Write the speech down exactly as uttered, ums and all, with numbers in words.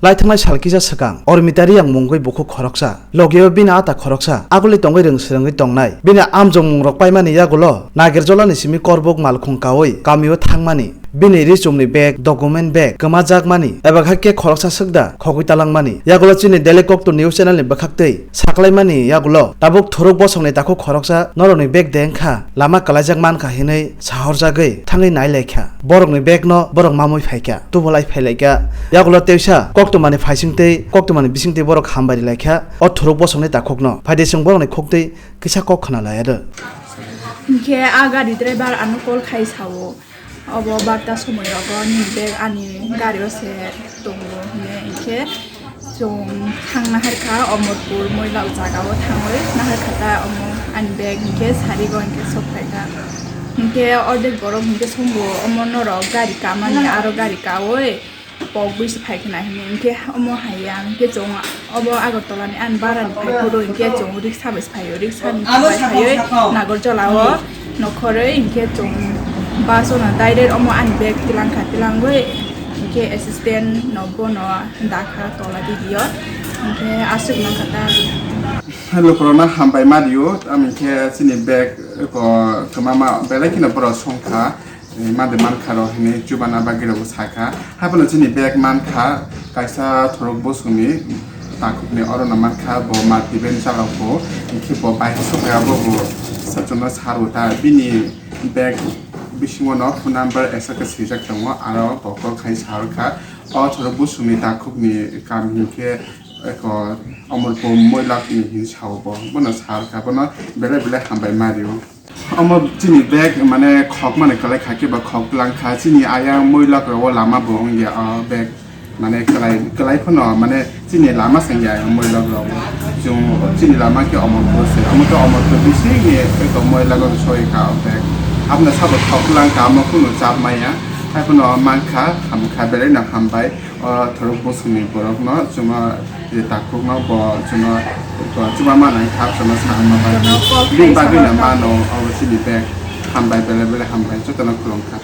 Laithangnai sal kisa swkang Ormita Riyang mungwi bukhuk khoroksa, logio bini ata khoroksa aguli tongwi rwng swrwngwi tongnai. Bini amjokmungrok paimani yagulo Nagerjolani simi korbuk malkhung kaui kamio thangmani. Bini richumni bag, document bag kwmajakmani, eba khe khoroksa swkda khogwi talangmani. Yagulo chini Daily Kokto News Channel ni bwkhaktwi saklaimani yagulo tabuk thuruk bosongni takhuk khoroksa norokni bag de wngkha, lama kwlaijak mankha hinwi sahorjagwi thangwi nailaikha. Borokni bag no borok mamwi phaikha, tubolai phailaikha. Yagulo teisa koktumani phaisingtwi, koktumani bisingtwi borok hambai rilaikha o thuruk bosongni takhukno. Phaidi chwng borokni khuktwi kisa kok khna laiya do. Hinkhe a gari driver ano call khai sao, obo barta somoi rogo nini bag ani gari o se tongo hwnwi. Hinkhe chwng thang naharkha Omorpur Moilak jaga o thangwi naharkha ta omo ani bag hinkhe sarigo hinkhe sok phaikha. Hinkhe ordek borok hinkhe songo omo norok gari kamani aro gari kaui pokbwi se phaikha na hinwi. Hinkhe omo hai ya hinkhe chwng obo Agartala ni ani bara ni phai phuru hinkhe chwng riksa bai se phaio, riksa ni bai phaiwi Nagarjala o nokhorwi hinkhe chwng bus o no direct omo ani bag tilangkha, tilangwi hinkhe assistant no bono dakha tola digi o hinkhe aswk mankha ta. Hello, corona hambai ma rio, ami khe chini bag ko kwmama belai kheno borok songkha. Eh, mande mankha rok hinwi chubana bagwi rokbo sakha. Haiphano chini bag mankha kaisa thorok bosongni takhukni, orono mankha bo mati ben chalokbo, hinkhe bo bai sokya bo bo sa-, chwngno sarwo ta. Bini bag bisingo no phone number aswk khe swijak tongo, aro bo call khai sarwkha. O thorok bosongni takhukni kam hinkhe eko Omorpur Moilakni hinwi sao bo, bono sarwkha, bono belai belai hambai ma rio. Omo chini bag mane khok mani kwlai kha khe ba khok tlang kha, chini ayang Moilak rogo lama bo wngya o bag mane kwlai, kwlai phano mane chini lama sengya ayang Moilak rogo. Chwng chini lama khe Omorpur se, omo khe Omorpur bisingni eko Moilak o soi kha o bag. Abna sabo khok tlang kha, omo kunu chap maya. Haiphano mankha, hamkha, belai no hambai. O thorok bosongni borokno chwngno je takhukno bo chwngno bo chubama nai kha, chwngno sakma bai. Chwngno kok bini khai bagwi no sakma mano abo chini bag. Hambai, belai belai hambai, jotono khulumkha.